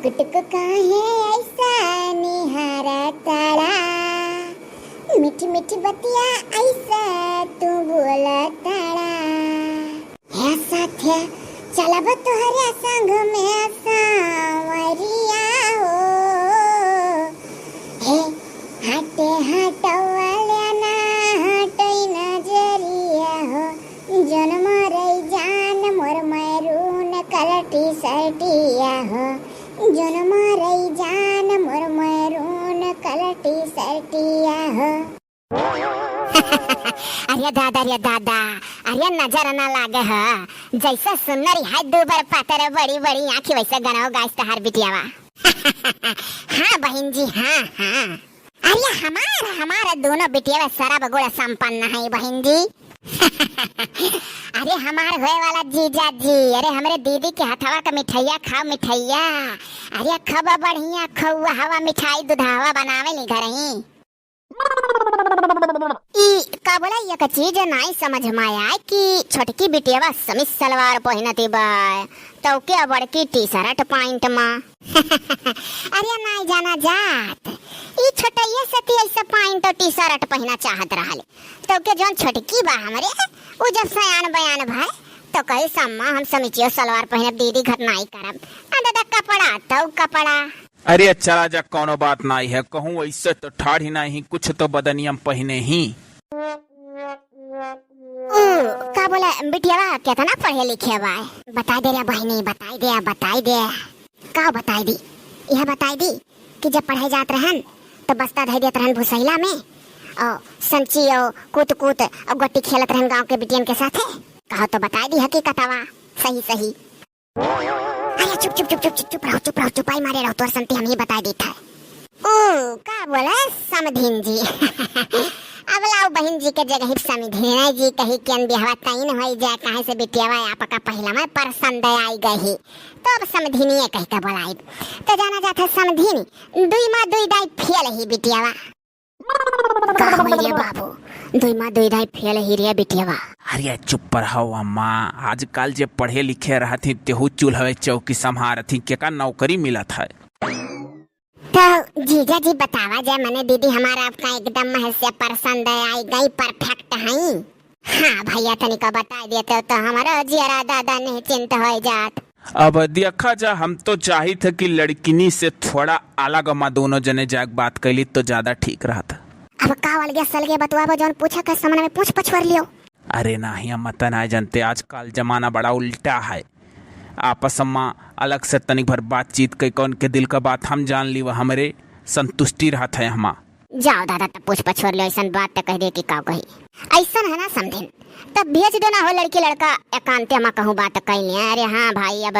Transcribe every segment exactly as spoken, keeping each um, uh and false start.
गुटुक काहे ऐसा निहारा ताड़ा, मीठी मीठी बतिया ऐसा तू बोला ताड़ा। हे साथिया, चलब तोहरे संग में सांवरिया हो। हे हटे हटवले ना हटई नजरिया हो। जन मारई जान मोर मैरून कलर टी शर्टिया हो। जन मारई जान मोर मैरून कलर टी शर्टिया हो। अरे दादा, अरे दादा, अरे नजर ना लागे ह, जैसे सुन्नरी है दू बार पातर बड़ी बड़ी आँखी वैसे गनौ गाइस तहार बिटियावा। हाँ बहिन जी, हाँ, हाँ। अरे हमार, हमार दोनों बिटियावा सरब गुण संपन्न है बहिन जी। अरे हमार होए वाला जीजा जी, अरे हमरे दीदी के हथवा का मिठैया खाओ मिठैया। अरे खूब बढ़िया खौआ हवा मिठाई दुधावा बनावे ली घर ही। ई का बोला, एक चीज नाई समझ में आए कि छोटकी बिटियावा समीज सलवार पहिनती बा, तो के बड़की टी शर्ट पैंट मा। अरे नाई जाना जात, ई छोटैया सती ऐसा पैंट और टी शर्ट पहिना चाहत रहले, तो के जौन छोटकी बा हमरे, उ जब सयान बयान भय, तो कही सम्मा हम समीचियो सलवार पहिनब, दीदी घर नाई करब। आ दादा कपड़ा तो कपड़ा। अरे चला जा, कौनो बात नाई है, कहूँ ऐसे तो ठाढ़ी नाई ही, कुछ तो बदनियम पहिने ही। ऊ, का बोला बिटियावा, केतना पढ़े लिखे बा? बताई दे रे बहिनी, बताई दे, बताई दे। का बताई दी? यह बताई दी कि जब पढ़े जात रहन, तो बस्ता धई देत रहन भुसैला में, और संची और कूत कूत और गोटी खेलत रहन गाँव के बिटियन के साथे। कहो तो बताई दी हकीकतवा सही सही। अरे चुप, चुप, चुप, चुप, चुप, चुप रहो, चुप रहो, चुपाई मारे रहो, तोर संती हम ही बताई देत है। ओ, का बोला समधिन जी? अब लाओ बहिन जी के जगह समधिन जी कही के बियाहवा तइन होई जाए, काहे से बिटियावा आपका पहिला में पसंद आई गई ही, तो अब समधिनिये कह के बोलाइब। तो जाना जात है समधिन, दुई माँ दुई दाई फेल ही बिटियावा। का होई रे बाबू, दुई माँ दुई दाई फेल ही रे बिटियावा। अरे चुप पर हव अम्मा, आजकल जे पढ़े लिखे रहत ही तेहू चूल्हवे चौकी संभारत ही, केका नौकरी मिलत है? तो जीजा जी बतावा जाए, मने दीदी हमार आपका एकदम महज से पसंद आई गई, perfect हई। हाँ भैया, तनिका बताई देते तो हमरो जियरा दादा निश्चिंत होई जात। अब देखा जा, हम तो चाहित है कि लड़किनी से थोड़ा अलग मा दोनों जने जाके बात कैली तो ज्यादा ठीक रहत। अब का अलगे सलगे बतुआबो, जौन पूछा का समन में पूछ पछोर लियो। अरे नाही अम्मा, त नाय जनते, आजकल जमाना बड़ा उल्टा है। आपस मा अलग से तनिक भर बातचीत कई, कौन के दिल का बात हम जान ली, वह हमरे संतुष्टि रहत है हमा। जाओ दादा, तब पूछ पछोर लियो, ऐसन बात त कह दे कि का कही। ऐसन है ना समधिन, तब भेज देना हो लड़की लड़का एकांते मा कहूँ बात कई लिया। अरे हाँ भाई, अब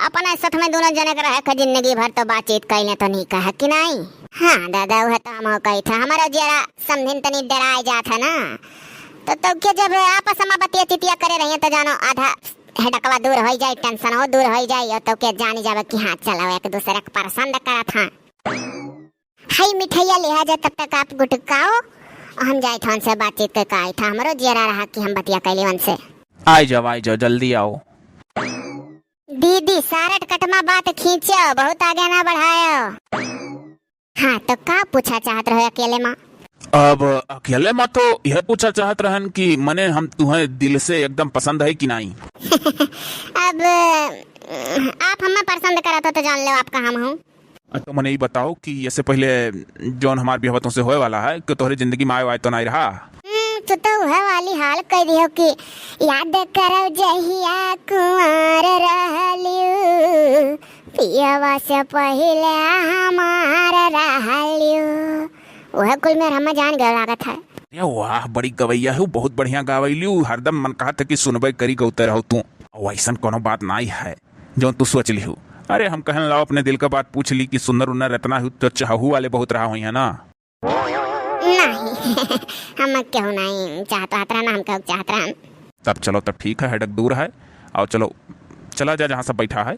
अपना साथ में दोनों जने के रहे के जिंदगी भर तो बातचीत कई ले तो नहीं कहे कि नहीं। हाँ दादा, वह तो हम कही था, हमारा जरा समधिन तनी डराए जात है ना, तो तब के जब आपस मा बतिया तितिया करे रहिए तो जानो आधा हेडकवा दूर होई जाई, टेंशनो दूर होई जाई, और तब के जानी जावे कि हाँ चलो एक दूसरे के पसंद करत हाँ। हाय मिठाइया लिहा जा, तब तक आप गुटकाओ, हम जाए था उनसे बातचीत के का था, हमरो जियरा रहा कि हम बतिया कैली उनसे। आई जाओ, आई जाओ, जल्दी आओ। दीदी सारट कटमा बात खींचो, बहुत आगे ना बढ़ायो। हाँ तो का पूछा चाहत रहो अकेले मा? अब अकेले मा तो यह पूछा चाहत रहन कि मने हम तुहें दिल से एकदम पसंद है कि नहीं? अब आप हमें पसंद करत हो तो जान लो आपका हम हूँ। तो मने ई बताओ कि इससे पहले जौन हमार बियाह तुमसे होए वाला है, कि तोहरे जिंदगी मा आए वाए तो नहीं रहा? हम्म, तू तो वह वाली हाल कह दियो कि याद करो जहिया कुंवार रहलियो, पियवा से पहिले हमार रहलियो। वह कुल में हम जान गए लागत है। अरे वाह, बड़ी गवैया हो, बहुत बढ़िया गावैलियो, हरदम मन कहत है कि सुनबे करी गौते रहो तू। वैसन कोनो बात नाई है जौन तू सोच लिहू। अरे हम कहन लाओ अपने दिल का बात पूछ ली कि सुन्नर उन्नर इतना हो तो चाहू वाले बहुत रहा हुई है ना। नहीं, हम केहू नहीं चाहत रहत रहन, हम केहू चाहत रहन। तब चलो, तब ठीक है, हेडक दूर है। आओ चलो, चला जा जहाँ सब बैठा है।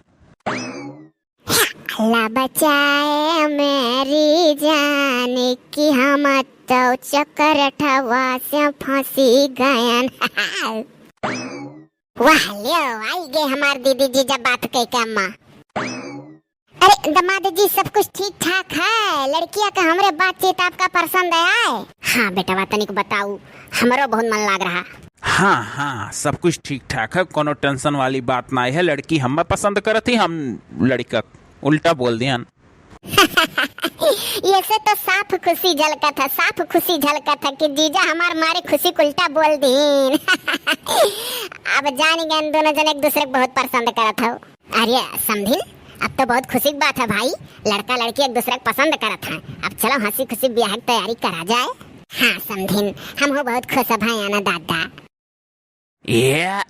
अल्लाह बचाए मेरी जान कि हम तो चक्कर ठवा से फंसी गयन। वाह, लियो, आई गए हमार दीदी जीजा बात कह के अम्मा। अरे, दमाद जी, सब कुछ ठीक ठाक है? लड़किया का हमरे बातचीत आपका पसंद आए? हाँ बेटवा, तनिक बताऊ, हमरो बहुत मन लाग रहा। हाँ, हाँ, सब कुछ ठीक ठाक है, कोनो tension वाली बात नाई है। लड़की हम्मे पसंद करत ही, हम लड़का उल्टा बोल दिहन। ये से तो साफ खुशी झलकत है, साफ खुशी झलकत है कि जीजा हमार मारे खुशी के उल्टा बोल दीन। अब जान गए दोनों जने एक दूसरे के बहुत पसंद करत हो। अरे समधिन, अब तो बहुत खुशी की बात है भाई, लड़का लड़की एक दूसरे के पसंद करत हैं। अब चलो हंसी खुशी ब्याह की तैयारी करा जाए। हाँ समधिन, हम हो बहुत खुश है भाई आना दादा। ये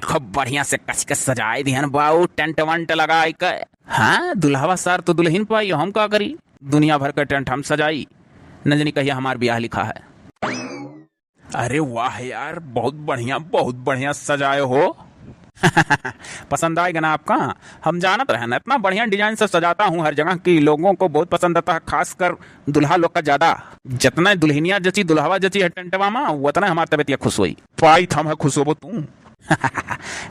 खूब बढ़िया से कस के सजाए दिहन बाऊ, टेंट वेंट लगाई के। हाँ, दुल्हवा सार तो दुल्हन पाई, हम का करी? दुनिया भर के टेंट हम सजाई, न जानी कहिया हमार ब्याह लिखा है। अरे वाह यार, बहुत बढ़िया, बहुत बढ़िया सजाए हो। पसंद आएगा ना आपका? हम जानत रहे ना, इतना बढ़िया डिजाइन से सजाता हूँ हर जगह कि लोगों को बहुत पसंद आता है, खासकर दुल्हा लोग का ज्यादा। जितना दुल्हनिया जची, दुल्हवा जची है टेंटवा में, उतना हमार तबीयत ये खुश हुई। पाई थम है खुश होबो तू।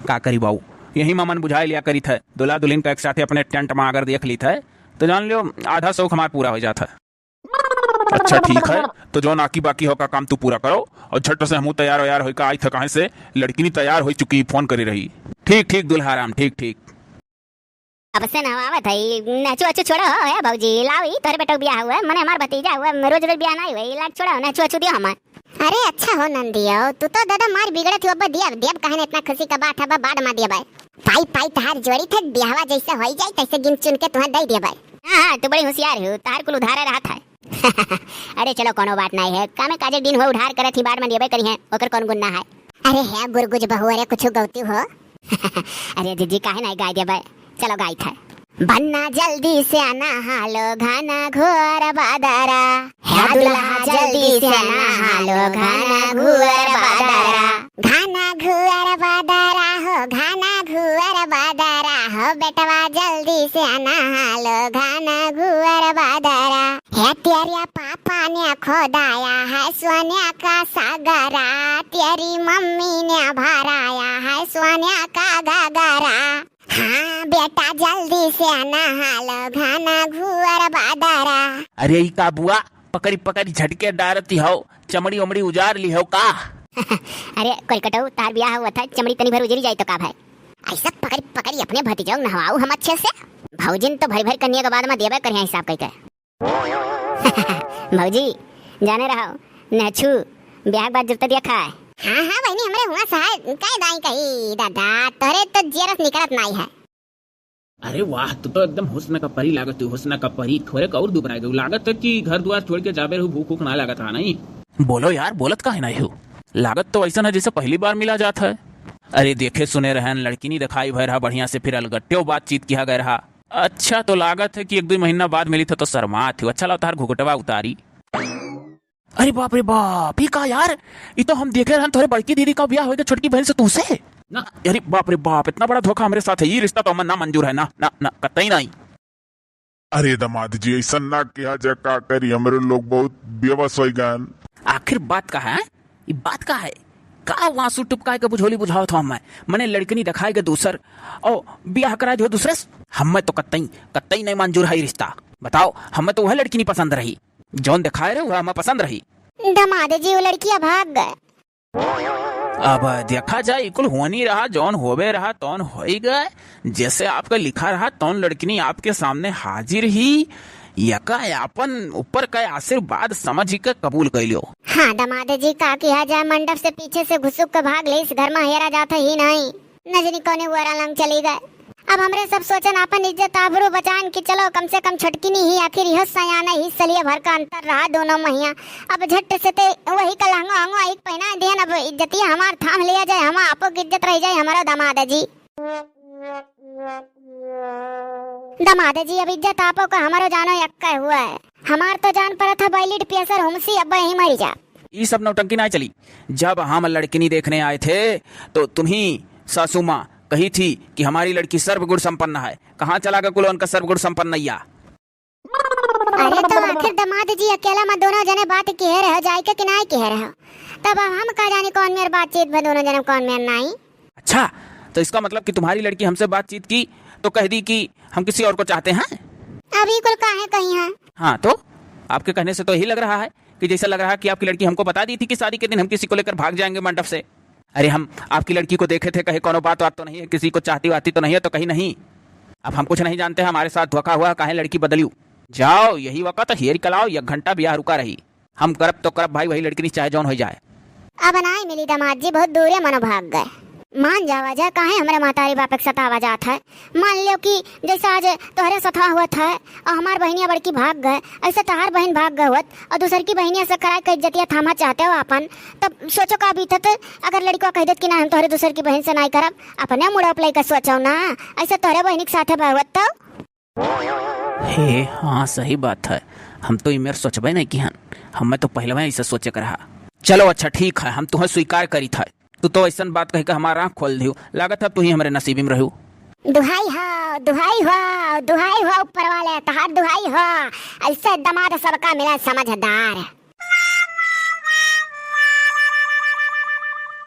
का करी बाऊ, यही में मन बुझाए लिया करी थे। दुल्हा दुल्हन का एक साथे अपने टेंट में अगर देख ली थे, तो जान लियो आधा शौक हमार पूरा हो जाता है। अच्छा ठीक है, तो जौन आकी बाकी हो का काम तू पूरा करो, और झट से हमहू तैयार वैयार होई का आई थे, काहे से लड़किनी तैयार हो चुकी, फोन करे रही। ठीक ठीक दुल्हाराम, ठीक ठीक। अब से नहवावत है, नहचू अच्छू छोड़ो हो, ए भौजी, लाओ ई तोहरे बेटो बियाह हुआ, मने हमार भतीजा हुआ, रोज रोज बियाह नहीं हुआ, ई लाग छोड़ो, नहचू अच्छू दियो हमार। अरे अच्छा हो नंदियो, तू तो दादा मार बिगड़त हो, अब दिया, दिया काहे ना इतना खुशी का बात है, अब बाद में दिया भाई। पाई पाई तहार जोड़ी थे, बियाहवा जैसे होई जाए तैसे गिन चुन के तुम्हें दे दिया भाई। हाँ, हाँ, तू बड़ी होशियार हो, तहार कुल उधारे रहत है। अरे चलो, कोनो बात नहीं है, कामे काजे दिन हो उधार करत ही, बाद में देबे करी है, ओकर कौन गुन्ना है? अरे हे गुरगुज बहू, अरे कुछ गौती हो। अरे दीदी, काहे नहीं गाय देबे? चलो गाय था। भन्ना जल्दी से आना हालो घाना घोर बादरा। हे दुल्हा जल्दी से आना हालो घाना घोर बादरा। घाना घुअर बादरा हो, घाना घुअर बादरा हो, बेटवा जल्दी से आना हालो, घाना घुअर बादरा। हे तेरे पापा ने खोदाया है सोने का सागरा, तेरी मम्मी ने भराया है सोने का गगरा। हाँ बेटा, जल्दी से आना हालो, घाना घुअर बादरा। अरे ई का बुआ, पकड़ी पकड़ी झटके डारती हो, चमड़ी उमड़ी उजार ली हो का? अरे कोई कटऊ, तार बियाह हुआ था, चमड़ी तनी भर उजरी जाई तो का भाई? ऐसा पकड़ी पकड़ी अपने भतीजों नहवाऊ हम अच्छे से। भौजिन तो भरी भरी कन्या के बाद में देबे करिया हिसाब कइके। भौजी, जाने रहो, नहचू, ब्याह के बाद जूता दिया खाए। हाँ, हाँ, बहिनी, हमरे हुआ सहाय, काय दाई कही, दादा, तोरे तो जियरस निकलत नाई है। अरे वाह, तू तो एकदम हुस्न का परी लागत हो, हुस्न का परी। थोरे का और दुबराए गऊ, लागत है कि घर द्वार छोड़ के जाबे रहू, भूख उख ना लागत रहा नहीं। बोलो यार, बोलत काहे नाई हो? लागत तो ऐसा है जैसे पहली बार मिला जात है। अरे देखे सुने रहन, लड़किनी दिखाई भय रहा बढ़िया से, फिर अलगट्टे बातचीत किया गया रहा। अच्छा, तो लागत है कि एक दो महीना बाद मिली था तो शर्मात हो। अच्छा, लाओ तार घुघटवा उतारी। अरे बाप रे बाप, ई का यार, ई तो हम देखे रहन तोहरे बड़की दीदी का ब्याह होइगा छोटकी बहन से तू से। ना, अरे बाप रे बाप, इतना बड़ा धोखा हमरे साथ है, ई रिश्ता तो हमें ना मंजूर है, ना, ना, ना, कतई नहीं। अरे दमाद जी, ऐसा ना किया जा, का करी, हमरे लोग बहुत बेबस हो गए। आखिर बात का है? ई बात का है? का वांसू टुपकाए के बुझौली बुझावत हो हमें? मने लड़कनी दिखाए के दूसर, और ब्याह कराए दियो दूसरे से? हमें तो कतई, कतई नहीं मंजूर है ई रिश्ता। बताओ, हमें तो वह लड़कनी पसंद रही, जौन दिखाए रहे, वह हमें पसंद रही। दमाद जी, वो लड़किया भाग गए। अब देखा जाए, ई कुल होनी रहा, जौन होवे रहा, तौन होई गए। जैसे आपका लिखा रहा, तौन लड़किनी आपके सामने हाजिर ही। यका आपन ऊपर का आशीर्वाद समझ के कबूल कर लियो। हाँ, दमाद जी, का किया जाए, मंडप से पीछे से घुसुक के भाग ले, इस घर में हेरा जाता ही नहीं। न जानी कौने वरा लंग चली गए। अब हमरे सब सोचन आपन इज्जत आबरू बचान कि चलो कम से कम छोटकिनी ही, आखिर इहो सयाना ही, सलिया भर का अंतर रहा दोनों महिया। अब झट से ते वही का लहंगो हंगो एक पहना दिहन, अब इज्जतिया हमार थाम लिया जाए, हम आपो की इज्जत रह जाए हमारा दमाद जी। दमाद जी, अब इज्जत आपो का हमारो जानो यक्का हुआ है। हमार तो जान पड़ा था बैलिड पियसर हुमसी, अब यहीं मरी जा। ई सब नौटंकी ना चली। जब हम लड़किनी देखने आए थे, तो तुम्ही सासू माँ कही थी कि हमारी लड़की सर्वगुण संपन्न है। कहाँ चला गया कुल उनका सर्वगुण संपन्नैया? अरे, तो आखिर दमाद जी अकेला में दोनों जने बात किहे रहो, जाए के कि नाई किहे रहो? तब अब हम का जानी कौन मेर बातचीत भा दोनों जने कौन मेर नाई। अच्छा, तो इसका मतलब कि तुम्हारी लड़की हमसे बातचीत की तो कह दी कि हम किसी और को चाहते हैं? अब ये कुल काहे कही हैं? हाँ, तो आपके कहने से तो यही लग रहा है कि जैसा लग रहा है कि आपकी लड़की हमको बता दी थी कि शादी के दिन हम किसी को लेकर भाग जाएंगे मंडप से। अरे, हम आपकी लड़की को देखे थे, कहे कोनो बात वात तो नहीं है, किसी को चाहती वाती तो नहीं है, तो कही नहीं। अब हम कुछ नहीं जानते, हमारे साथ धोखा हुआ, काहे लड़की बदलियो। जाओ, यही वक्त हेर के लाओ, एक घंटा बियाह रुका रही। हम करब तो करब भाई, वही लड़की नहीं, चाहे जौन हो जाए। अब नाई मिली दामाद जी, बहुत दूरे मनो भाग गए। मान जावा जा, काहे हमरे महतारी बाप के सतावा जात है। मान लियो कि जैसे आज तोहरे सतवा होत है और हमार बहिनिया बड़की भाग गए, ऐसे तहार बहिन भाग गए होत और दूसर की बहिनिया से कराए के इज्जतिया थामा चाहते हो आपन, तब सोचो का बीतत अगर लड़का कह देत कि ना, हम तोहरे दूसर की बहिन से नाई करब, अपने मुड़ा पे लेकर सोचो ना, ऐसे तोहरे बहिनी के साथे भय होत तो। हे, हाँ, सही बात है, हम तो इमेर सोचबे नहीं किहन, हमें तो पहलवे ऐसे सोचे के रहा। चलो अच्छा ठीक है, हम तुम्हें स्वीकार करीत है, तू तो ऐसन बात कह के हमार आँख खोल दियो, लागत है तू ही हमरे नसीबी में रहू। दुहाई हो, दुहाई हो, दुहाई हो ऊपर वाले, तहार दुहाई हो, ऐसे दमाद सबका मिला समझदार।